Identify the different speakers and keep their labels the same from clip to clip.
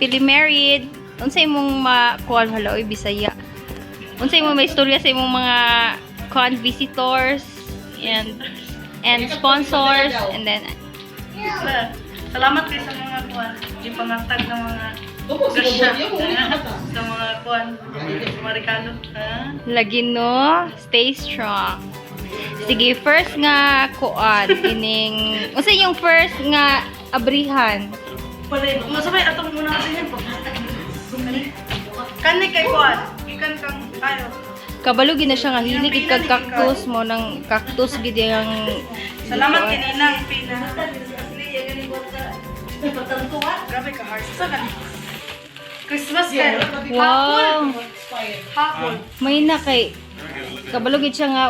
Speaker 1: Happily married. Unsa imong makuan, hala oy, Bisaya. Unsa imong may istorya sa imong mga kuan visitors and sponsors and then
Speaker 2: Salamat kay sa mga kuan, gipangatag ng mga grasya sa mga kuan, mga regalo. Ha?
Speaker 1: Lagi no, stay strong. Sige, first nga kuan ining unsa yung first nga abrihan?
Speaker 2: Pala, masabay atong muna kasi yan. Kani kay kuan, ikan kang ayo.
Speaker 1: Kabalo gid na siya nga hilig gid kag cactus mo nang cactus gid yung
Speaker 2: Salamat kay Ninang Pina. Grabe ka heart. Sa kan. Christmas kay.
Speaker 1: Wow.
Speaker 2: Hapon.
Speaker 1: May na kay kabalo gid siya nga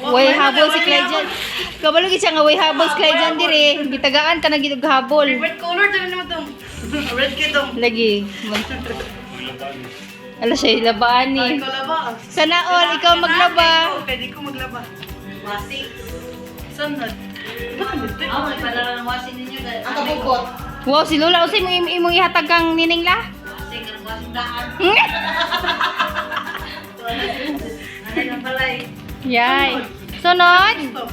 Speaker 1: way habol si Clyde. Kabalo gid siya nga way habol si Clyde dire. Gitagaan ka na gid og habol.
Speaker 2: Red color dili naman tong. Red kay tong.
Speaker 1: Lagi. Ala siya ilabaan ni.
Speaker 2: Ay, ikaw laba.
Speaker 1: Sana all ikaw maglaba.
Speaker 2: Pwede ko maglaba.
Speaker 3: Washing.
Speaker 2: Sunod.
Speaker 3: Ako, may padala ng washing ninyo.
Speaker 4: Ang kabukot.
Speaker 1: Wow, si Lola unsay imong imong ihatag kang nining la?
Speaker 3: Washing, kanang washing daan. Ano yung balay?
Speaker 1: Yay. Sunod.
Speaker 2: Stop.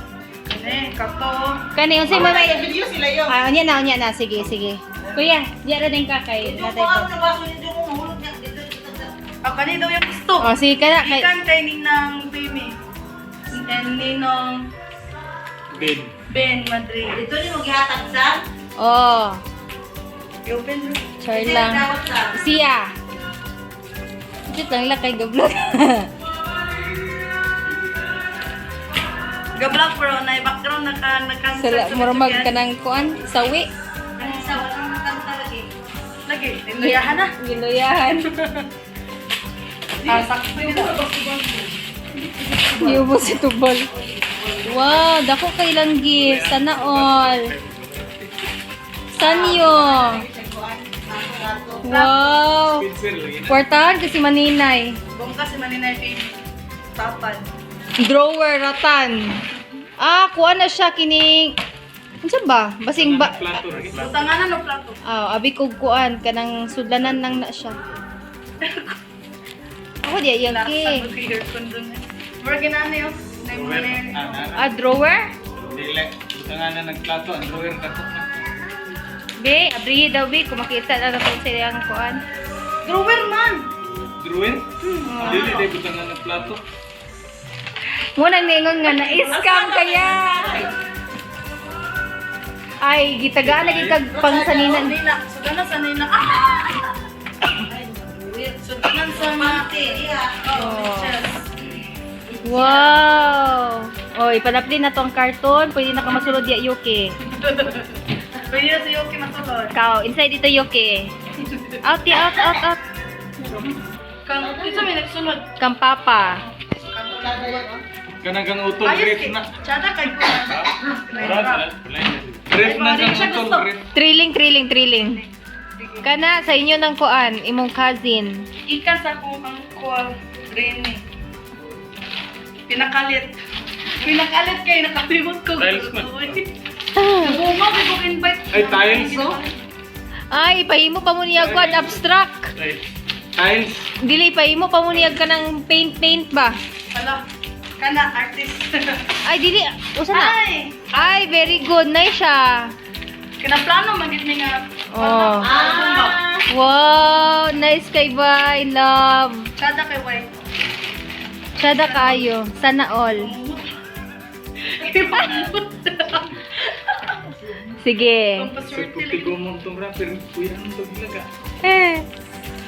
Speaker 2: Kani, kato.
Speaker 1: Kani unsay may may
Speaker 4: Video sila yun.
Speaker 1: Ah, unya na, unya na. Sige, sige. Kuya, diya ra din ka kay
Speaker 3: Ito
Speaker 1: natay
Speaker 3: po
Speaker 1: ko.
Speaker 3: ang nabaso ninyo kung mahulog niya. Dito, dito, dito.
Speaker 2: Ah, kani daw yung gusto.
Speaker 1: Oh, sige ka na kay
Speaker 2: Ikan kay Ninang Pimi. And Ninong
Speaker 5: Ben.
Speaker 2: Ben Madrid.
Speaker 3: Dito ni mo gihatag sa?
Speaker 1: Oh,
Speaker 2: I-open ro.
Speaker 1: char
Speaker 3: Dito
Speaker 1: lang.
Speaker 3: yung dawat sa?
Speaker 1: Siya. Cute lang la kay gablog.
Speaker 2: Gablak bro, na background na ka na-cancel.
Speaker 1: Sala
Speaker 2: sa
Speaker 1: murag
Speaker 2: Mexican.
Speaker 1: kanang kuan sawi.
Speaker 3: Kanang sa walang matanta lagi.
Speaker 2: Lagi, tinuyahan na.
Speaker 1: Giluyahan.
Speaker 2: Ah, sakto yun.
Speaker 1: Giubo si Tubol. Wow, dako kay lang gift. Sana all. Sanyo. Wow.
Speaker 5: Pencil lagi na.
Speaker 1: Kwartahan kasi maninay.
Speaker 2: Bongga si Maninay Pimi. Tapad.
Speaker 1: Drawer ratan. Ah, kuha na siya kining unsa ba? Basing ba?
Speaker 5: Plato lagi.
Speaker 2: Utanganan o plato.
Speaker 1: Ah, abi kog kuan kanang sudlanan nang na siya. Ako di ay
Speaker 2: Laksan
Speaker 1: ki.
Speaker 2: mo kay aircon dun. Mura ginani oh.
Speaker 5: Drawer.
Speaker 1: Ah, drawer?
Speaker 5: Dili. Butanganan ng plato. Ang drawer dako na.
Speaker 1: Be, abrihi daw be, kung makita na na sa iyang kuan.
Speaker 2: Drawer man!
Speaker 5: Drawer? Dili, dili butangan ng plato.
Speaker 1: Mo nang ningon nga na scam kaya. Ay, gitagaan lagi kag pangsaninan.
Speaker 2: Nina, sudanan sa nina. Ah! Sudanan sa mga...
Speaker 3: Pante, iya.
Speaker 2: Oh, chest.
Speaker 1: Wow! Oy, panapli na to ang karton. Pwede na ka masulod ya Yuki.
Speaker 2: Pwede na si Yuki matulog.
Speaker 1: Kao, inside dito Yuki. Out ya, out, out, out.
Speaker 2: Kang, ito may nagsunod.
Speaker 1: Kang papa.
Speaker 5: Kanang kang utol
Speaker 2: Ayos
Speaker 5: ref
Speaker 2: kay.
Speaker 5: na.
Speaker 2: Tsada kay kuwan.
Speaker 5: Ref na
Speaker 2: Ay,
Speaker 5: kang
Speaker 2: siya
Speaker 5: utol
Speaker 2: gusto.
Speaker 5: ref.
Speaker 1: Thrilling, thrilling, thrilling. Kana sa inyo ng kuan, imong cousin.
Speaker 2: Ikan sa akong angkol, Rene. Pinakalit. Pinakalit kay nakalimot ko.
Speaker 5: Tiles man.
Speaker 2: Nabunga, may kong invite.
Speaker 5: Ay, tiles no?
Speaker 1: Ay, ipahimo pa mo niya kuan abstract.
Speaker 5: Ay, tiles.
Speaker 1: Dili ipahimo pa mo niya ka ng paint paint ba?
Speaker 2: Hala, kana artist.
Speaker 1: Ay, dili usa na.
Speaker 2: Ay,
Speaker 1: Ay, very good. Nice siya.
Speaker 2: kana plano man gid ni nga.
Speaker 1: Oh.
Speaker 2: Ah.
Speaker 1: Wow, nice kay bye, love.
Speaker 2: Tsada kay White.
Speaker 1: Sada kaayo. Sana all. Sige.
Speaker 2: Ang
Speaker 5: Sa
Speaker 2: paswerte lagi.
Speaker 5: kutigumong tong rapper, kuya ang tuglaga.
Speaker 1: Eh.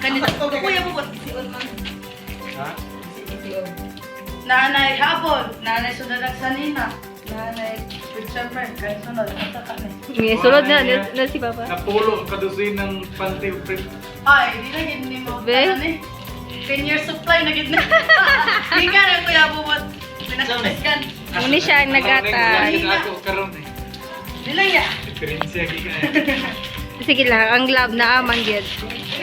Speaker 2: Kanita, kuya mo ba?
Speaker 5: Ha?
Speaker 2: Nanay habol, nanay sudalag sanina, nanay Richard kay sunod asa kami.
Speaker 1: Sige, sulod na, na, na si Papa.
Speaker 5: Napulo ang kadusin ng panty prep.
Speaker 2: Ay, di na gid ni mo.
Speaker 1: Be?
Speaker 2: Tanan eh. 10 year supply na gid na. Di ka na kuya bubot. Pinakisgan.
Speaker 1: Muni siya ang nagata.
Speaker 5: Ako karon eh.
Speaker 2: Dilaya.
Speaker 5: Diferensya gi ka.
Speaker 1: Sige lang, ang love na aman gid.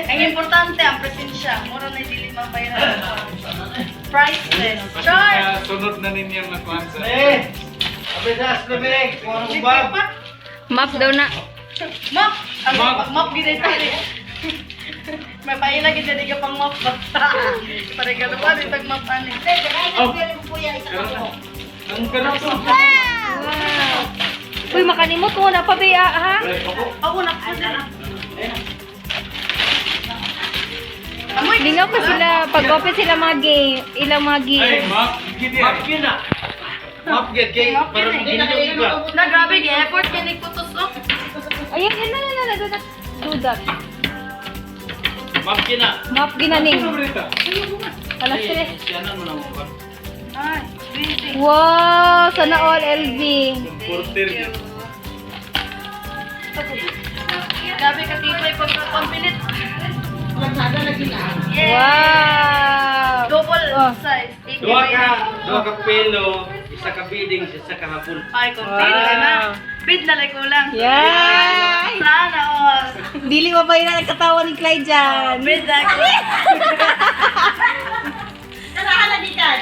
Speaker 2: Ang importante ang presensya. Mura na dili mabayaran. Priceless. Char!
Speaker 5: Basta sunod na ninyo nga kuan sa.
Speaker 1: Map daw na.
Speaker 2: Map! Ang
Speaker 5: Map.
Speaker 2: pag-map gid ay tali. May paila gid di ka pang map ba. Paregalo pa di tag map ani.
Speaker 5: Oh.
Speaker 3: Kuya, isa ka mo.
Speaker 5: Ang karap to.
Speaker 1: Wow. Uy, makalimot ko na pa biya ha.
Speaker 2: Ako na po sila. Amoy
Speaker 1: Lingaw pa sila pag open sila mga game, ilang mga
Speaker 5: Ay,
Speaker 1: game.
Speaker 5: map. Map yun ah. Map get kay para magginoo ba.
Speaker 2: Na grabe gi effort kay ni kutos oh.
Speaker 1: Ayun, yun na na na, do that. Do that.
Speaker 5: Map yun ah.
Speaker 1: Map ginaning.
Speaker 5: Ano
Speaker 1: Alas tres.
Speaker 5: Siyanan mo na mo ba?
Speaker 2: Ay, busy.
Speaker 1: Wow, sana all LV.
Speaker 5: Porter.
Speaker 2: Grabe katibay pag pampilit.
Speaker 3: Lagsada lagi na.
Speaker 2: Yeah.
Speaker 1: Wow.
Speaker 2: Double
Speaker 1: Oh.
Speaker 2: size.
Speaker 5: Duha ka pelo, isa ka bidding, isa ka habol.
Speaker 2: Ay, complete
Speaker 1: Wow.
Speaker 2: na. Bid na lang kulang.
Speaker 1: Yeah.
Speaker 2: Sana all.
Speaker 1: Dili mo ba yun ang nagkatawa ni Clyde dyan?
Speaker 2: Bid na kulang.
Speaker 3: Tarahan na gikan.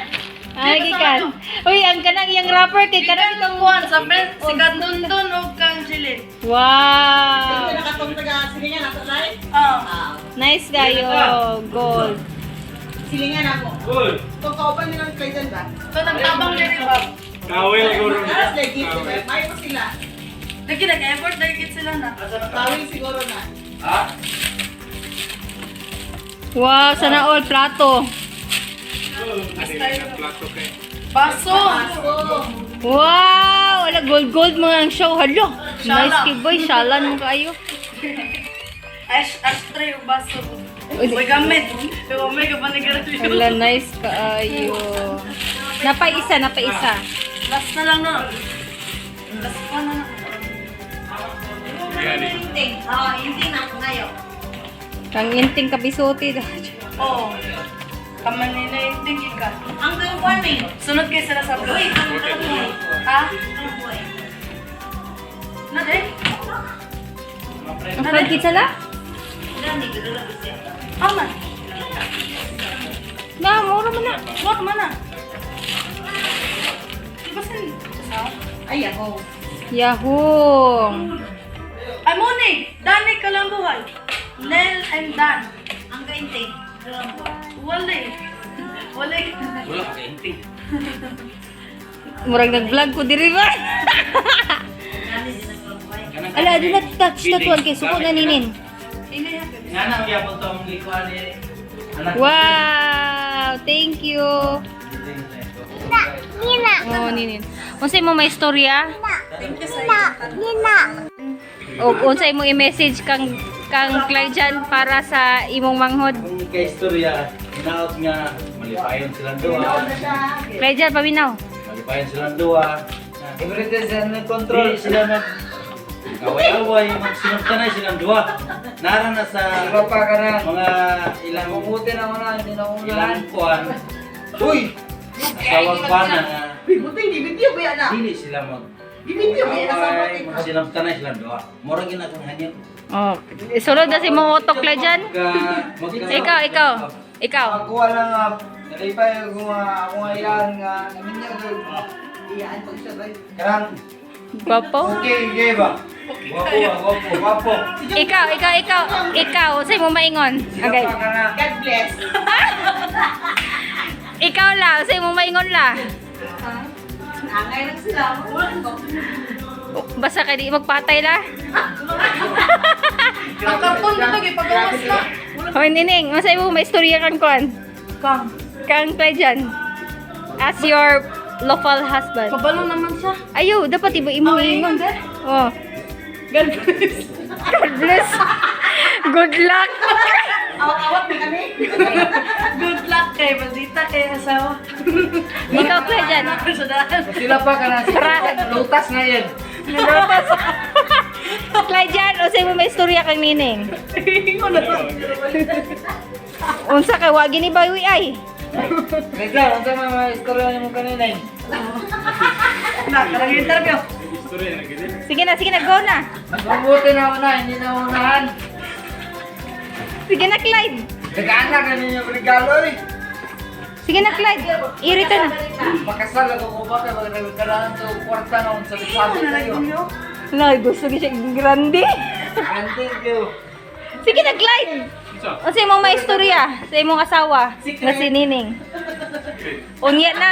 Speaker 1: Ay, gikan. Uy, ang kanang iyang rapper kay kanang
Speaker 2: Kanang itong kuwan sa friend, si Kandundun o kang Jilin.
Speaker 1: Wow.
Speaker 3: Ito nakatong taga silingan ato lai.
Speaker 2: Oh.
Speaker 3: Ah,
Speaker 1: Nice kayo. Gold.
Speaker 3: silingan ako.
Speaker 5: Good.
Speaker 3: Kung kauban nilang kaidan ba?
Speaker 2: So, nagtabang ni Riba.
Speaker 5: Kawil guro.
Speaker 3: Aras legit, diba? May pa sila.
Speaker 2: Lagi nag-effort, lagi sila na.
Speaker 3: Tawin siguro na.
Speaker 5: Ha?
Speaker 1: Wow, sana all plato.
Speaker 5: Plato kay.
Speaker 2: Baso!
Speaker 3: Aso.
Speaker 1: Wow, ala gold gold mga ang show. Hala. Nice
Speaker 2: Shala.
Speaker 1: kay boy, shala mo kayo.
Speaker 2: Ash, ashtray o baso. Uy, gamit. Uy, may kapanigarilyo.
Speaker 1: Hala, nice kaayo. Napaisa, napaisa.
Speaker 2: Last na lang, no? Last pa na lang.
Speaker 3: Inting. Oh, inting na ako ngayon.
Speaker 1: Kang inting kabisuti.
Speaker 2: Oo. Kaman ni na yung tingin ka.
Speaker 3: Ang gawin ko ni.
Speaker 2: Sunod kayo sila sa blue.
Speaker 3: Uy, ang buhay.
Speaker 2: Ha?
Speaker 3: Ang buhay.
Speaker 2: Na eh?
Speaker 1: Ang front sala?
Speaker 3: Wala ni gulo lang siya.
Speaker 2: Aman.
Speaker 1: Na, mura man na.
Speaker 2: Wag man na. Di ba sin... Sa?
Speaker 3: Ay, ako.
Speaker 1: Yahoo!
Speaker 2: Ay, Moni! Dani ka lang buhay. Nel and Dan.
Speaker 3: Ang kainting. Ang buhay.
Speaker 2: Wala eh. Wala eh.
Speaker 5: Wala ka kainting.
Speaker 1: Murag nag-vlog ko diri ba?
Speaker 3: Dani din ang buhay.
Speaker 1: Ala, do not touch that one kay suko na ninin.
Speaker 5: Nga na gyapon to ang gikuan ni anak.
Speaker 1: Wow! Thank you. Oh, ninin. Unsay mo may istorya?
Speaker 2: Thank you sa iyo.
Speaker 1: O unsay mo i-message kang kang Clyde dyan para sa imong manghod?
Speaker 5: Ang kay istorya, hinaot nga malipayon silang duha.
Speaker 1: Clyde dyan, paminaw.
Speaker 5: Malipayon silang duha. Everything sa control. Di sila mag away-away, magsinugtanay silang duha. Nara na sa
Speaker 4: Iba pa ka na.
Speaker 5: mga ilang
Speaker 4: Mabuti na una, hindi na unahan.
Speaker 5: ilang kuan. Uy! Asawang kuan na nga
Speaker 3: Uy, buti hindi video ba yan na?
Speaker 5: dili sila mag
Speaker 3: Video ba yan sa
Speaker 5: away, magsinugtanay silang duha. Mura gid akong hanyot.
Speaker 1: Oh, sulod na si mong utok Clyde dyan.
Speaker 5: Magka,
Speaker 1: Ikaw, ikaw. Ikaw.
Speaker 4: Ako wala nga, nalipay ako nga, ako nga ilan nga, namin niya ko.
Speaker 3: Iyaan pag sabay.
Speaker 4: Karang,
Speaker 1: Gwapo.
Speaker 4: okay, okay ba?
Speaker 5: Gwapo, ah, gwapo, gwapo.
Speaker 1: Ikaw, ikaw, ikaw. Ikaw, unsay mo maingon?
Speaker 4: Sila
Speaker 1: Okay.
Speaker 4: pa ka na.
Speaker 3: God bless.
Speaker 1: Ikaw la, unsay mo maingon la?
Speaker 3: Angay lang sila.
Speaker 1: Basta kay di magpatay la.
Speaker 2: Ang karton na to, ipagawas na.
Speaker 1: Hoy, Nining, unsay mo may istorya kang kuan?
Speaker 2: Kang.
Speaker 1: Kang Clyde dyan. As your lawful husband.
Speaker 2: Kabalo naman siya.
Speaker 1: Ayo, dapat iba imong
Speaker 2: Oh,
Speaker 1: ingon.
Speaker 2: ingon, eh.
Speaker 1: Oh.
Speaker 2: God bless.
Speaker 1: God bless. Good luck.
Speaker 3: Awat-awat na kami.
Speaker 2: Good luck kay Maldita kay asawa.
Speaker 1: Ikaw, Clyde dyan.
Speaker 2: Sa daan.
Speaker 4: Sila pa ka na, sila pa, lutas na yan.
Speaker 1: Nagapas. Clyde dyan, unsay mo may istorya kang Nining?
Speaker 2: Ingon na to.
Speaker 1: Unsa kay wagi ni bawi ay.
Speaker 4: Reza, ano sa mga istorya niyo mo kanina eh?
Speaker 2: Na, karang interview.
Speaker 1: Sige na, go na.
Speaker 4: Mabuti na una, hindi na unahan.
Speaker 1: Sige na, Clyde.
Speaker 4: Nagaan na kanina yung regalo eh.
Speaker 1: Sige na, Clyde. Irita na.
Speaker 4: Makasal ako ko ba kay mga nagkaraan sa kwarta na unsa sa
Speaker 2: Ingon na
Speaker 4: kayo.
Speaker 2: lang
Speaker 1: Lai, gusto ko siya grande.
Speaker 4: Thank you.
Speaker 1: Sige na, Clyde. Unsa imong maistorya sa imong asawa nga si Nining? Unya na.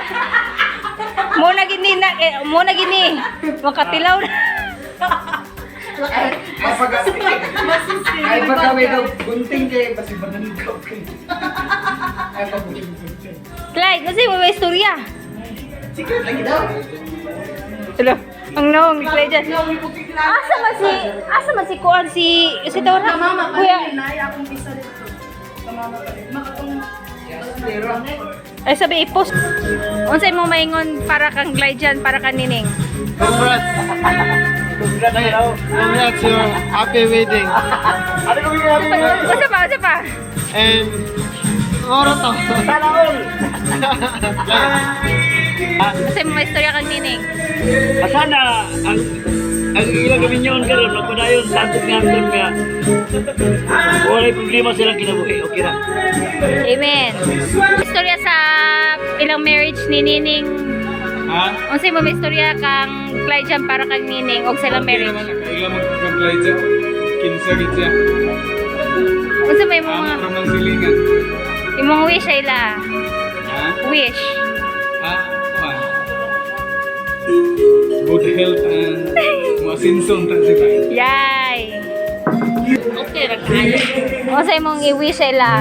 Speaker 1: Mo na gini na eh, mo na gini. Makatilaw na.
Speaker 4: Ay pag ay pagka may daw gunting kay basi bananikaw kay. Ay pag gunting.
Speaker 1: Clyde, unsa imong maistorya?
Speaker 3: Secret lagi daw.
Speaker 1: Hello. Ang naong ni Clyde dyan. Asa man si kuan si tawag na
Speaker 2: Mama pa
Speaker 1: Kuya.
Speaker 2: rin na akong visa dito. Sa mama pa rin. Makatong
Speaker 1: Ay sabi i-post. Unsa imong maingon para kang Clyde dyan, para kang Nining?
Speaker 6: Congrats! Congrats your happy wedding.
Speaker 4: Ano ko yung happy wedding?
Speaker 1: Unsa pa, unsa pa?
Speaker 6: And oro to.
Speaker 4: Sana all.
Speaker 1: Unsa imong maistorya kang Nining?
Speaker 7: Sana ang ang ilang gawin yun karon magpadayon sa atong nga nga walay problema silang kinabuhi, okay ra.
Speaker 1: Amen. Istorya sa ilang marriage ni Nining.
Speaker 6: Ha?
Speaker 1: Unsa imong istorya kang Clyde dyan para kang Nining og sa ilang marriage?
Speaker 6: Ila magkaglay siya. Kinsa gid siya.
Speaker 1: Unsa may imong mga
Speaker 6: Amo ra man silingan.
Speaker 1: imong wish ay ila?
Speaker 6: Ha?
Speaker 1: Wish.
Speaker 6: Ha? Kuan. Good health and masinson ta siya.
Speaker 1: Yay. Okay ra kayo. Unsa imong i-wish ay ila?